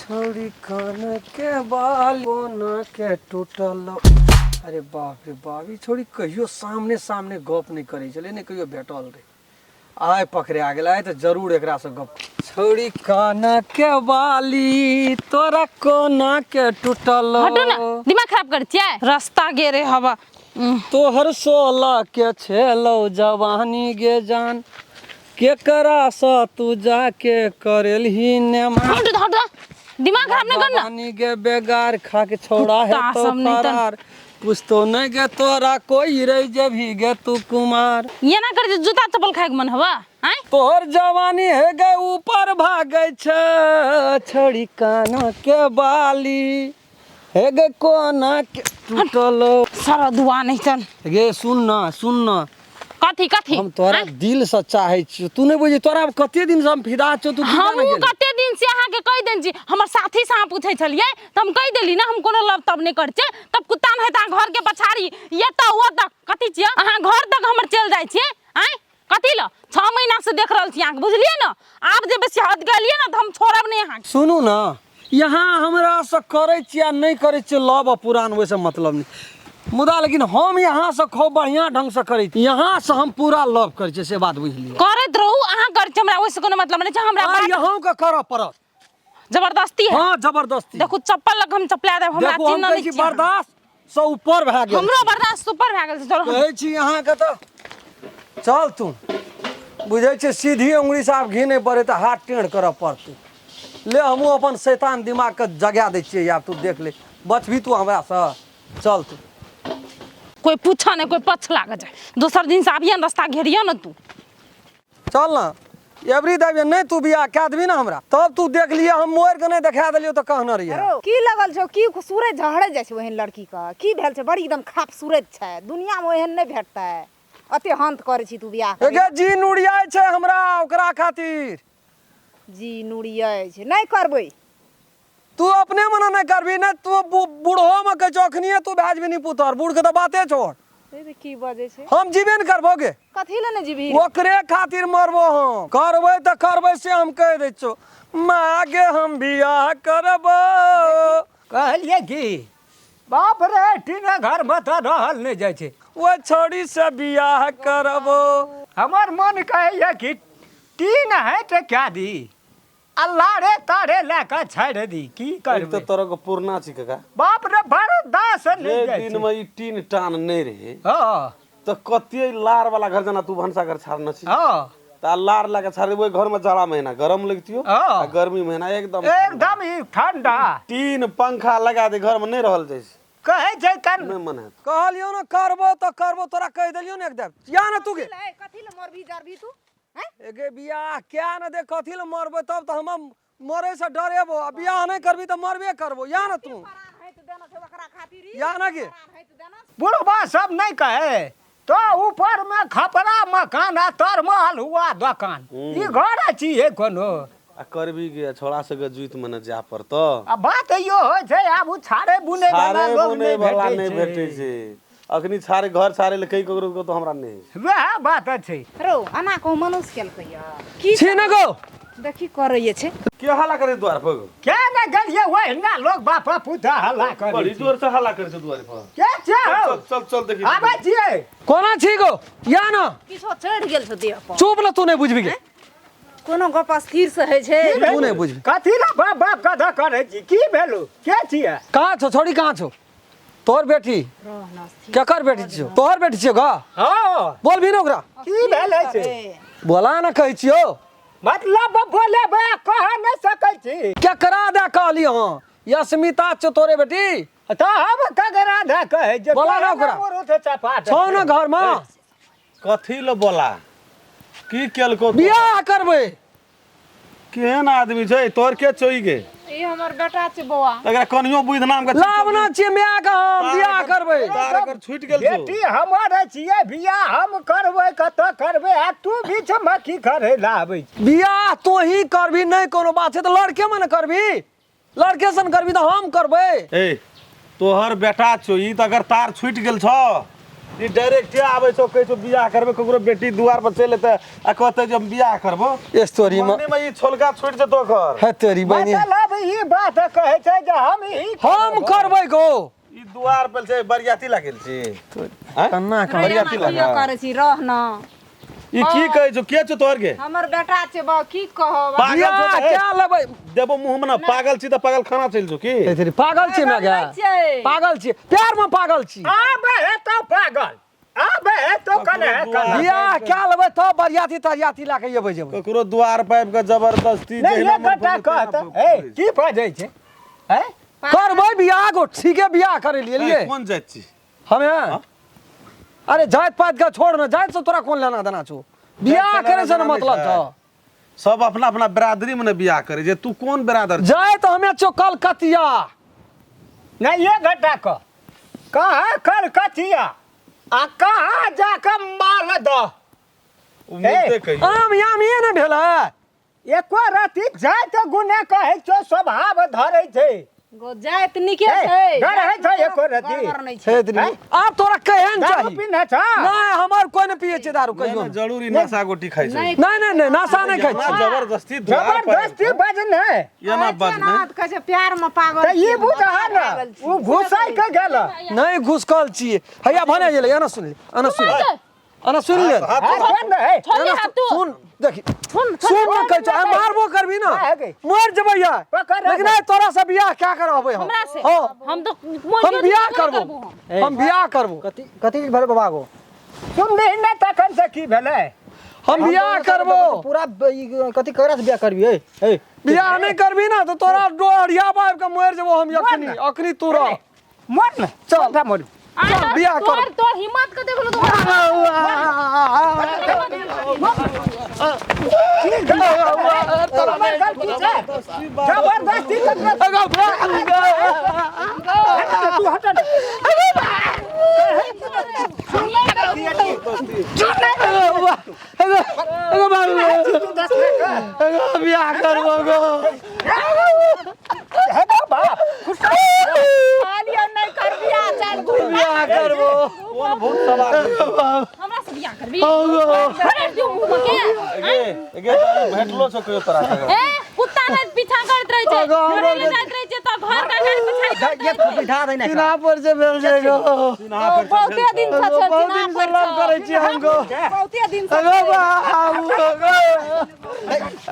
छौड़ी कान के बाल कोना के टूटल। अरे बाप रे बाप, ई छौड़ी कहियो सामने सामने गप नहि करै छलै, नहि कहियो भेटल रहै, आइ पकड़ा गेल। आइ तऽ जरूर एकरासँ गप। छौड़ी कान के बाली तोरा कोना के टूटल। हटू ने, दिमाग खराब करै छियै, रास्ता गेरे हवा। तोहर 16 के छेलौ जवानी गे जान, केकरा सँ तू जाके करेलही नेमा। हटू हटू, दिमाग खराब नहीं कर ना। जवानी गे बेगार खा के छोड़ा है कुत्ता तो सब नहीं तन। फरार, पूछतो नहीं गे तोरा कोई रे जभी गे तू कुमार। ये ना कर जे जूता चप्पल खाए के मन हवा आय। तोहर जवानी हे गे ऊपर भागै छै, छोड़ी काना के बाली हे गे कोना के टूटल। सारा दुआ नहीं तन। गे सुन ना, सुन ना। कथी कथी? हम तोरा दिल से चाहे छियो, तू नहीं बुझी, तोरा कते दिन से हम फिदा छियो, तू फिदा हमहूँ नहीं गेली। कते दिन से अहाँके कहि देने छी, हमर साथी से अहाँ पूछै छलियै तऽ हम कहि देली ना हम कोनो लव तब नहि करै छियै, तब कुत्ता नहि तऽ अहाँ घरके पछाड़ी एतऽ ओतऽ कथी छियै, अहाँ घर तक हमर चलि जाइ छियै आँय कथी लए? 6 महीना से देख रहल छी अहाँके, बुझलियै ने? आब जे बेसी हद गेलियै ने तऽ हम छोड़ब नहि अहाँके। सुनू ने, यहाँ हमरा से करै छियै आ नहि करै छियै लव आ पुरान ओहिसँ मतलब नहि, मुदा लेकिन हम यहाँ से खूब बढ़िआँ ढङ्गसँ करै छी, यहाँ से हम पूरा लव करै छियै, से बात बुझि लिअ। करैत रहू अहाँ, करै छी, हमरा ओहिसँ कोनो मतलब नहि छै। हमरा आ बात यहूँ के करऽ पड़त। जबरदस्ती है। हाँ जबरदस्ती। देखू चप्पल लग हम चपला देब, हमरा देखू हम चिन्ह कहै नहि छी छी अहाँ। बर्दाश्त से ऊपर भए गेल। हमरो बर्दाश्त ऊपर भए गेल छै। चलो हम कहै छी अहाँके तऽ चल तू, बुझै छियै सीधी उंगली से आब घी नहि पड़े तऽ हाथ टेढ़ करऽ पड़तै। ले हमहूँ अपन शैतान दिमागके जगा दै छियै, आब तू देख ले, बचबी तू हमरासँ। चल तू। कोई पूछा नहीं कोई पछ लाग जाए, दोसर दिन से आबिए न रास्ता घेरिए न तू। चल ना एवरी देव, नहीं तू बियाह कए देबी ना हमरा तब तू देख लिये, हम मोर के नहीं देखा देलियो तो कहने रहिए। अरो, की लगल छौ की सूरज झहरे जाइ छै ओहन लड़की के? की भेल छै? बड़ी एकदम खूबसूरत छै, दुनिया में ओहन नहि भेटतै। अते हंत करै छी तू बियाह करे। एगे जी नुड़ियाइ छै हमरा ओकरा खातिर। जी नुड़ियाइ छै, नहि करबै। तू अपने मना नहि करबी नहि तू बूढ़ो में कहै छौ अखनिये तू भए जेबही निपुतर, बूढ़ के तऽ बाते छोड़। ए तऽ की बजै छै? हम जीबे ने करबो गे। कथी लए नहि जीबही? ओकरे खातिर मरबो हम, करबै तऽ करबै से हम कहि दै छियौ। मागे हम बियाह करबो। कहलियै की बाप रे, टीने घर में तऽ रहल नहि जाइ छै। ओ छौड़ी से बियाह करबो। हमर मन कहैया कि टीन है तऽ कए दी आ लारे तारे लए कऽ छाड़ि दी, की एक तऽ करबै? तरह के पुरना छी काका। बाप रे, बर्दाश्त जे नहि जाइ दिन छै। में ई टीन टान नहि रहे हँ तऽ कते लार वाला घर जेना तू भनसा घर छाड़ने छी हँ तऽ लार लए कऽ छाड़ि ओहि घर में जाड़ा महीना गरम लगतियो हँ आ गर्मी महीना एकदम एकदम ई ठंडा। टीन पंखा लगा दे घर में नहि रहल जाइ छै। कहै छै कन नहि मन हैत। कहलियौ ने करबो तऽ करबो, तोरा कहि देलियौ ने एक देब या ने तू गे। कथी लए मरबी जरबी तू? एगे बियाह क्या न दे, कथी लए मरबै? तब तऽ हम मरे से डरेबो, आ बियाह नहि करबी तऽ मरबे करबो। या ने तू या ने गे। बुढ़बा सब नहि कहे तो ऊपर में खपरा मकान आ तर में हलुआ दोकान, ई घर छियै कोनो? आ करबी गे, छोड़ा सबके जुइत में ने जाय पड़तौ। आ बात इहो होइ छै, आब ओ छाड़े बुनै वाला छाड़े लोग बुनै नहि वाला भेटै नहि छै। भेटै छै अखनी, छाड़े घर छाड़े लए कहि ककरो तऽ हमरा नहि होइ छै। वएह बात छै। रौ अना कहूँ मनुष्य केलकै या की छी ने गो? देखी करैए छै। के हल्ला करे द्वार पर? के ने गेलियै, ओहिना लोग बाप पुता हल्ला करै बड़ी छै। जोर से हल्ला करे छै द्वार पर। के छै हौ? चल चल चल देखी। आबै छियै। कोना छी गो? या न किछो चढ़ि गेल छौ देह पर। चुप न, तू नहि बुझबी गे। कोनो गप स्थिर से होइ छै? तू नहि बुझबी। कथी लए बाप बाप कथा करै छी? की भेलौ? के छियै? कहाँ छौ छोड़ी, कहाँ छौ तोहर बेटी? केकर बेटी छियौ? तोहर बेटी छियौ गा? हँ। बोलबी ने ओकरा। की भेलै से? बोला ने, कहै छियौ। मतलब बोलेबै कह नहि सकै छी। केकरा दए कहली? हँ यस्मिता छौ तोरे बेटी? तऽ हम ककरा दए कहै जे बोला ना ओकरा। मोर उठे चपाट छौ ने घर में? कथी लए बोला, की केलको? बियाह करबै। केहन आदमी छै तोहर? के छौ ई गे? ई हमर बेटा छै बौआ। तकरा कनियो बुद्धि नाम के लाबना छियै माय के, हम बियाह करबै। तार एकर छूटि गेल छौ। बेटी हमर छियै, बियाह हम करबै, कतऽ करबै आ तू बीचमे की करै लए आबै छी? बियाह तू ही करबी, नहि कोनो बात छै तऽ लड़के में ने करबी, लड़के सन करबी तऽ हम करबै। ए तोहर बेटा छौ ई, तऽ अगर तार छूटि गेल छौ, ई डायरेक्टे आबै छौ, कहै छौ बियाह करबै, ककरो बेटी दुआर पर चलि एतै आ कहतै जे हम बियाह करबो? स्टोरी में मने में ई छोलका छूटि जेतौ ओकर। है तेरी बहिनी। मतलब ई बात कहै छै जे हम ई हम करबै गो। ई दुआर पर छै बरियाती लागल छी। आँय? कन्ना कह बरियाती कियो लगा। करै छी रह न। ई की कहै छौ? के छौ तोहर के? हमर बेटा छै बा, की कहब। पागल छौ बियाह तऽ, ए, क्या लेबै? देबो मुँह मे ना, पागल छी तऽ पागल खाना चलि जो की? तेरी पागल छी मैं पागल छियै। पागल छी, प्यार में पागल छी। आब हे तो पागल, आब हे तो कने कने। बियाह क्या लेबै तब बरियाती तरियाती लए के एबै जेबै। ककरो द्वार पर आबि कऽ जबरदस्ती नहीं जहिना एक मन घंटा पड़ै कहत तहिना ए की बजै छै हैं? करबै बियाह गो, ठीके बियाह करे लिए लिए। कोन जाति छी? हमे अरे जाति पात के छोड़ ना, जाति से तोरा कोन लेना देना छौ? बियाह जाति से करे से लेना न देना मतलब नहि छौ। सब अपना अपना बिरादरी में ने बियाह करे जे तू कोन बिरादर छी? जाति हमे छौ कलकतिया। नहीं एक घंटा कह कहाँ कलकतिया आ कहाँ जाके मालदह? ओ मिलते कहियो। आम याम ये ने भेलै। एको रति जाति गुने कहै छौ, स्वभाव धरै छै। गो जाति नीके ए, छै। डर होइ छै एको रति। गड़बड़ नहि छै। हे दिनी, आब तोरा केहन दारू चाही? पीने छ? नहीं हमर कोई नहीं पिए छै दारू नहि, कहियो। नहि, जरूरी नशा गोटी खाइ छै। नहि। नहीं नहीं नहीं, नशा नहीं खाइ एना छी। जबरदस्ती द्वार पर आबि जबरदस्ती कऽ, बजने एना कहै छियै बजने। ने, तऽ कहै छै प्यार में पागल तऽ ई छियै, बुझह ने पागल छी। ओ घुसाइ के गेल। नहीं घुसकल छी। हैया भने गेलै, एना सुन ले, एना सुन ले, एना सुन ले। हाथ हाथ छोड़ ने हे। छोड़ एना हाथ तू। सुन, देखी सुन सुन न कहै छौ, आइ मारबो करबी ना, है गे। मर जेबै यार। पकड़ लेकिन आइ तोरा से बियाह क्या करबै हम? हमरा से? हाँ। हम तो हम बियाह करबो, हम बियाह करबो। कथी कथी भेल बाबा गो? सुनली ने तखन से की भेलै? हम बियाह करबो। पूरा ई कथी ककरा से बियाह करबी? ए ए बियाह नहीं करबी ना तो तोरा डोहरिया बाब के मर जेबो हम अखनी, अखनी तू रह। मर ने, चल। चल मर। चल बियाह कर। तोर तोर हिम्मत के देखलो तो हमर गलती छै जबरदस्ती ककरो तू हट ने। तू दस में कर। बियाह करबो गो। हे बाप कहलियै नहि कर बियाह, चल घुम। बियाह करबो। कोन भूत सवार छै? हमरा से बियाह करबी? गो। अरे दियो मुंह में के। गे, गे, तोरा भेटलो छौ कहियो तोरा के? ए कुत्ता ने पीछा करैत रहै छै, अगो हमरो घरे ले जाइत रहै छै तऽ घर का गाड़ी पीछा करैत ये रहै छै। बिठा दे ने। चिन्हा पर से भेल छै गो। चिन्हा पर से बहुते भेल दिन छौ। से छै, बहुत दिन से लव करै छी हम गो। बहुते दिन से। अगो बाबू गो,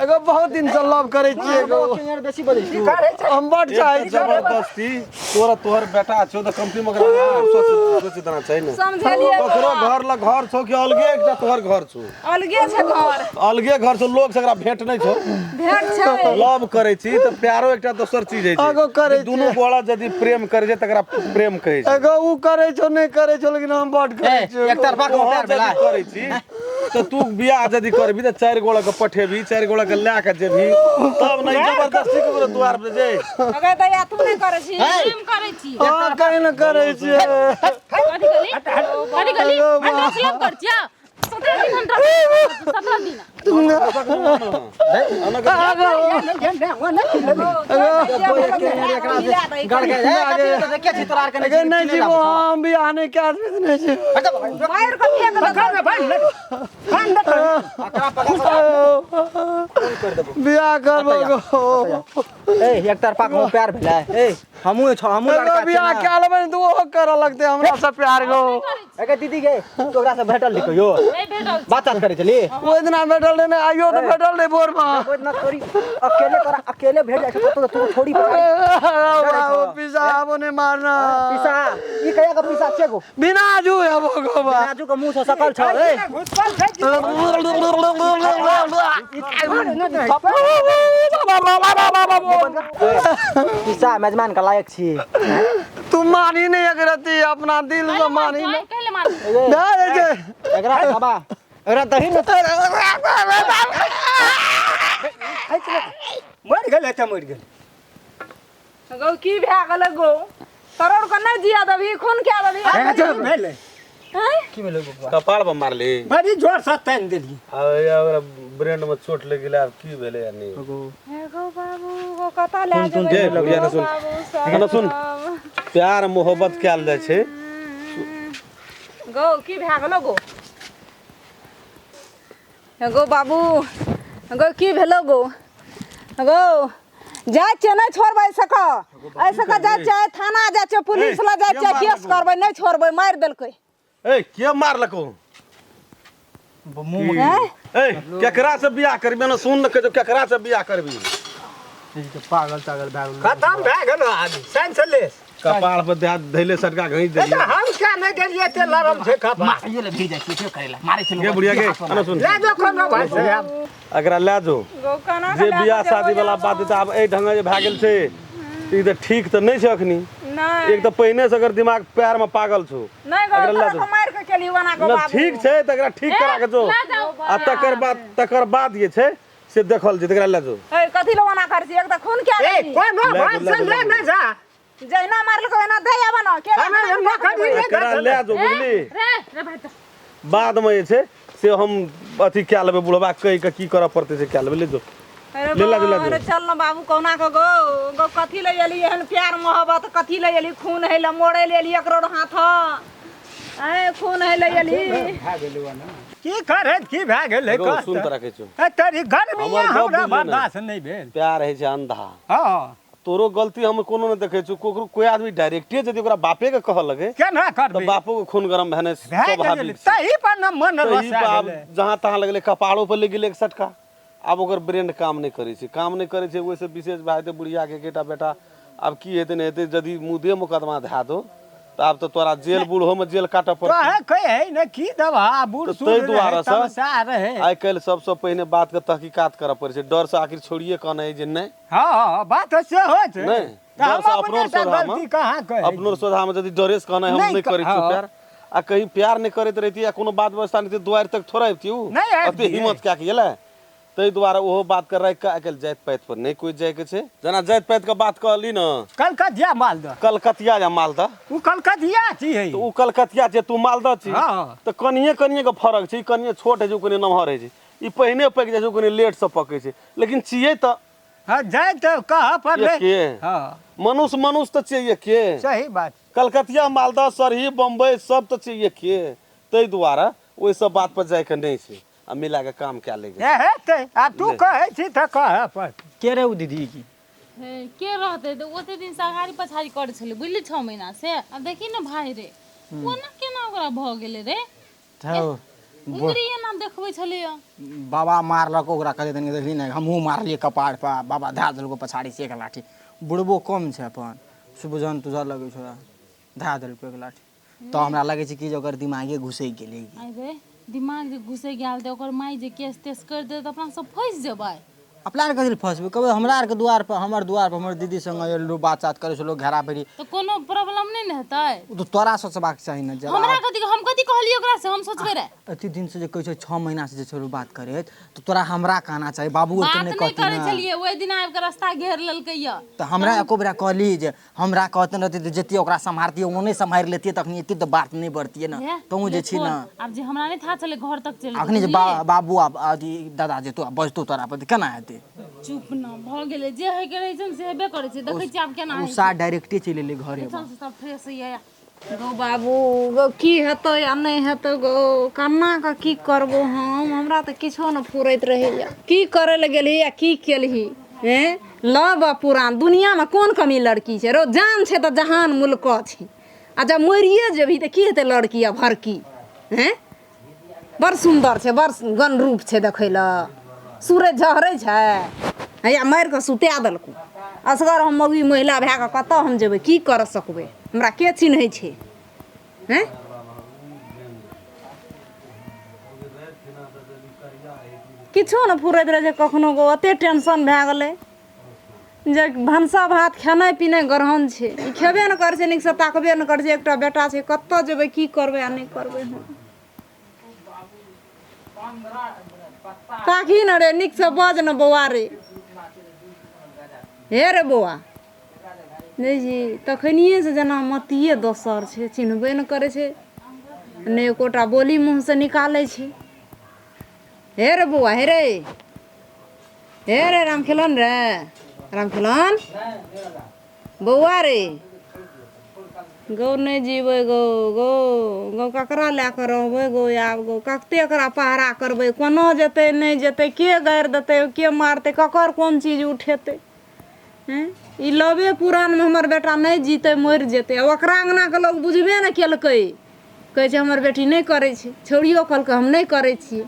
अगो बहुत दिन से लव करै छियै गो। यार बेसी बजै छी। करे छै। हम बड चाहै एक छी। जबरदस्ती तोरा तोहर बेटा छौ तऽ कम से कम ओकरा सोच सोच देना चाही ने। समझेलियै। ककरो घर लग घर छौ कि अलगे एकटा तोहर घर छौ? अलगे छै घर। अलगे घर छौ, लोग से एकरा भेंट नहि छौ। भेंट छै। लव करै छी तऽ प्यारो एकटा दोसर चीज होइ छै। आगो करै जे दुनू गोड़ा यदि प्रेम करै छै तकरा प्रेम कहै छै। अगो उ करै छौ नहि करै छौ, लेकिन हम बड करै छियै। एक तरफा के तोहर प्यार भेला। यदि करै छी तऽ तू बियाह यदि करबी तऽ चारि गोड़ा के पठेबी, चारि गोड़ा के लए के जेबही, तब नहि जबरदस्ती ककरो द्वार पर जे। अगर दैया तू नहि करै छी। प्रेम करै छी। हाँ कहीं न करै छियै। कथी कहली? कथी कहली? हमरा से लव कर छियै? 17 दिन हम 17 दिन। गड़ गए ए कथी तऽ देखे छी तोरा आर के। अगे नहीं जीवो हम बियाह नहीं के आदमी नहीं जीवो। मारि कऽ फेंक देतौ। बियाह करबो गो। ए एक तरफा के प्यार भेलै। ए हमहूँ छ, हमहूँ अगो लड़का बियाह छियै। क्या लेबै तऽ ओहो करऽ लगतै हमरा से प्यार गो। ना। ए दीदी गे, तू ओकरा से भेटल रही कहियो? नहि भेटल। बात बात करै छली? ओहि दिना भेटल रहे ने, आइयो तऽ भेटल रहे भोर में। ओहि दिना थोड़ी अकेले तोरा अकेले भेट जाइ छै कतौ, तू थोड़ी बाबू पीसा आबो नहीं मारना। पीसा ई कहिया के पीसा छै गो? बिना जू आबो गो बा। राजू के मुंह से सकल छ। ए घुसल छै। पीसा मेजमान के लायक छी। तू मानी नहीं अगरती अपना दिल से मानी ना। कहले मार। ना रे जे। एकरा बाबा एकरा दही ने मरि गेलै तऽ मरि गेलै। गौ की भए गेलै गौ? तरोड़ के नहि जिया देबही, खून कए देबही। भेलै। हैं? की भेलै बबुआ? कपार पर मारली। बड़ी जोर से तानि देलियै। आ ओकरा ब्रेन में चोट लागि गेलै, आब की भेलै या नहि। हे गौ बाबू गौ, कतऽ लए सुन, जेबै गे, बुढ़िया ने गौ सुन। बाबू एना सुन। सब। प्यार मोहब्बत कयल जाइ छै। गौ की भए गेलौ गौ? हे गौ बाबू गौ, की भेलौ गौ? गौ जाइ छियै नहि छोड़बै सक एहि सक जाइ छियै थाना जाइ छियै पुलिस लग जाइ छियै केस करबै नहि छोड़बै मारि देलकै ए के मारलको हैं? ए केकरा से बियाह करबी ना सुन न के केकरा से बियाह करबी पागल तागल भए गेल खतम भए गेलो आदमी सेंसलेस कपाड़ पर देह धैले सटका घींच ए देलियै तऽ हम क्या नहि देलियै ते लरम छै कपार मारियो ले भिड़ जाइ छियै से करेला मारै छै गे बुढ़िया गे आना सुन ले जो कोनो भाई साहब एकरा लए जो गौ केना जे बियाह शादी वाला बात हेतै आब एहि ढंग जे भए गेल छै ई तऽ ठीक तऽ नहि छै अखनी नहि एक तऽ पहिने से अगर दिमाग पैर में पागल छौ नहि गौ एकरा लए तोरा जो के मारि के केली ओना गौ ना बाबू ठीक छै तऽ एकरा ठीक करा के जो लए जाउ। आ तकर बाद जे छै से देखल जेतै एकरा लए जो ए कथी लए ओना करै छी एक तऽ खून क्या ए देली कोनो ले भाई जो, ले से जो, ले ले नहि जा जहिना मारलको ओहिना दे आब न के हमे हम कभी नहि एकरा लए जो बुझली रे रे भाई तो बाद में जे छै से हम अथी कए लेबै बुढ़बा कहि के की करऽ पड़तै से कए लेबै ले जो अरे ले ला, ले ला, बा, अरे चल न बाबू कौना के गो गो कथी ले एली एहन प्यार मोहब्बत कथी ले एली खून है ले मोड़े ले एली एकरो हाथ ऐ खून है ले एली की करे की भए गेलै गौ, कह सुन तऽ राखै छौ ए तरी गर्मी हमर गप हमरा बुझलियै ने। बर्दाश्त नहि भेल प्यार होइ छै अंधा हँ तोरो गलती हम कोनो नहि देखै छियौ ककरो कोइ आदमी डायरेक्टे यदि ओकरा बापे के कहऽ लगे केना तऽ करबै बापो के खून गरम भेनाइ भए गेलै स्वाभाविक छै तही पर ने मन तही रसा पर आब गेलै जहाँ तहाँ लगलै कपाड़ो पर लागि गेलै एक सटका आब ओकर ब्रेन काम नहि करै छै काम नहि करै छै ओहिसँ विशेष भए जेतै बुढ़ियाके एकेटा बेटा आब की हेतै नहि हेतै यदि मुदे मोकदमा धए दो तऽ आब तऽ तोरा जेल बूढ़ोमे जेल काटऽ पड़तौ कहे कहे ने की दवा बूढ़ तऽ सूढ़ ताहि दुआरे रहे सँ तमसा रहे आइ काल्हि सबसँ पहिने बातके तहकीकात करऽ पड़ै छै डरसँ आखिर छोड़िए कहने जे नहि हँ बात से होइ छै नहि तऽ हम डरसँ अपनो अपने सँ सोझामे गलती कहाँ कहै अपनो सोझामे यदि डरेसँ कहने हम नहि नहि करै छियौ हँ। प्यार आ कहीं प्यार नहि करैत रहितियै आ कोनो बात व्यवस्था नहि दुआरि तक थोड़ा अबितियै उ नहि अबितियै। ओते हिम्मत कए के गेलै ताहि दुआरे ओहो बात के राखि कऽ आइ काल्हि जाति पाति पर नहि कोइ जाइके छै जेना जाति पाति के बात कहली ने कलकतिया मालदह कलकतिया या मालदह ओ कलकतिया छी है तऽ ओ कलकतिया छै तू मालदह छी हँ। तऽ कनिये कनिये के फरक छै ई कनिये छोट होइ छै ओ कनि नमहर होइ छै ई पहिने पकि जाइ छै ओ कनि लेटसँ पकै छै लेकिन छियै तऽ हँ जाय तऽ कहऽ पड़लै एके हँ मनुष्य मनुष्य तऽ छियै एके सही बात कलकतिया मालदह सरही बम्बई सब तऽ छियै एके ताहि दुआरे ओहि सब बात पर जाइके नहि छै आ मिला के काम कए लैके ए हेतै आब तू कहै छी तऽ कहऽ पड़तै के रे उ दीदी की हे, के रहतै तऽ ओते दिन से अगाड़ी पछाड़ी करै छलै बुझली 6 महीना से आब देखी ने भाई रे कोना केना ओकरा भऽ गेलै रे धौ, उंगरी एना देखबै छलैया बाबा मारलक ओकरा कते दिन देखली ने हमहूँ मारलियै कपार पर बाबा धए देलको पछाड़ी से एक लाठी बुढ़बो कम छै अपन सुबुझन तुझल लगै छौ धए देलको एक लाठी तऽ हमरा लगै छै कि जे ओकर दिमागे घुसकि गेलै की। अरे दिमाग जे घुसि गेल तऽ ओकर माय जे केस तेस करि देत तऽ अपना सब फँसि जेबै अपना आर कथी लए फँसबै कहबै हमरा आरके दुआर पर हमर दुआर पर हमर दीदी संगे लोग बात चात करै छै लोग घेरा फेरी तऽ कोनो प्रॉब्लम नहि ने हेतै ओ तऽ तोरा सोचबाक चाही ने जब हमरा कथी हम कथी कहलियै ओकरा से हम सोचबै रे एते दिन से जे कहै छै 6 महीना से जे छै बात करैत तऽ तोरा हमरा कहना चाही बाबू आरके बात नहि नहि कहती करै ने छलियै ओहि दिन आबि कऽ रास्ता घेर लेलकै यऽ तऽ हमरा एको बेरा कहली जे हमरा कहते रहते तऽ जतियै ओकरा सम्हारतियै ओ नहि सम्हारि लेतियै तखनी एते तऽ बात नहि बढ़तियै ने हे, तहूँ जे ले छी छोड़। ने आब जे हमरा नहि था छलै घर तक चलि अखनी जे बुझलियै? बाबू आ अथी दादा जेतो आ बजतो तोरा पर तऽ केना हेतै चुप न भऽ गेलै जे होइके रहै छै ने से हेबे करै छै देखै छियै आब केना ओ होइ सा डायरेक्टे चलि एलै घरे छै सब फ्रेश होइए गौ बाबू गौ की हेतै आ नहि हेतै गौ केना कऽ की करबो हम हमरा तऽ किछो नहि फुरैत रहैया की करै लए गेलही आ की केलही हेँ लव आ पुरान दुनियामे कोन कमी लड़की छै रौ जान छै तऽ जहान मुल्क छै आ जब मरिए जेबही तऽ की हेतै लड़की आ भड़की हेँ बड़ सुन्दर छै बड़ गनरूप छै देखै लए सूरज झहरै छै हैया मारि कऽ सुता देलकौ असगर हम मौगी महिला भए कऽ कतऽ हम जेबै की कर सकबै हमरा के चिन्है छै हैं किछो नहि फुरैत रहै छै कखनो कऽ ओते टेंशन भए गेलै जे भनसा भात खेनाइ पिनाइ ग्रहण छै ई खेबे नहि करै छै नीकसँ ताकबे नहि करै छै एकटा बेटा छै कतऽ जेबै की करबै आ नहि करबै हम ताकही ने रे नीकसँ बज ने बौआ रे हे रे बौआ नहि जी तखनिएसँ जेना मतिए दोसर छै चिन्हबे नहि करै छै नहि एकोटा बोली मुँहसँ निकालै छै हे रे बौआ हे रे हे रे रामखेलन रे रामखेलन बौआ रे गौ नहि जीबै गौ गौ गौ ककरा लए कऽ रहबै गौ आब गौ कते एकरा पहरा करबै कोना जेतै नहि जेतै के गारि देतै के मारतै ककर कोन चीज उठेतै हैं ई लवे पुरानमे हमर बेटा नहि जीतै मरि जेतै आ ओकरा अङ्गनाके लोक बुझबे ने केलकै। कहै छै हमर बेटी नहि करै छै, छौड़ियो कहलकै हम नहि करै छियै।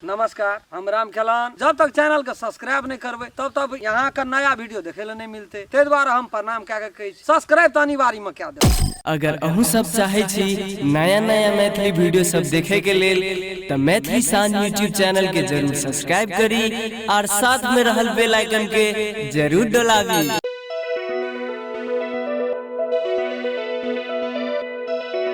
नमस्कार, हम राम खेलान। जब तक चैनल के सब्सक्राइब नहीं करबै तब तक यहाँ के नया वीडियो देखे ला नहीं मिलते, ताहि दुआरे हम प्रणाम कए के कहै छी सब्सक्राइब तऽ अनिवार्य में कए देबै। अगर अहूँ सब चाहे छी नया नया मैथिली वीडियो सब देखे के लेल तऽ मैथिली शान यूट्यूब चैनल के जरूर सब्सक्राइब करी और साथ में रहल बेल आइकन के जरूर डोलाबी।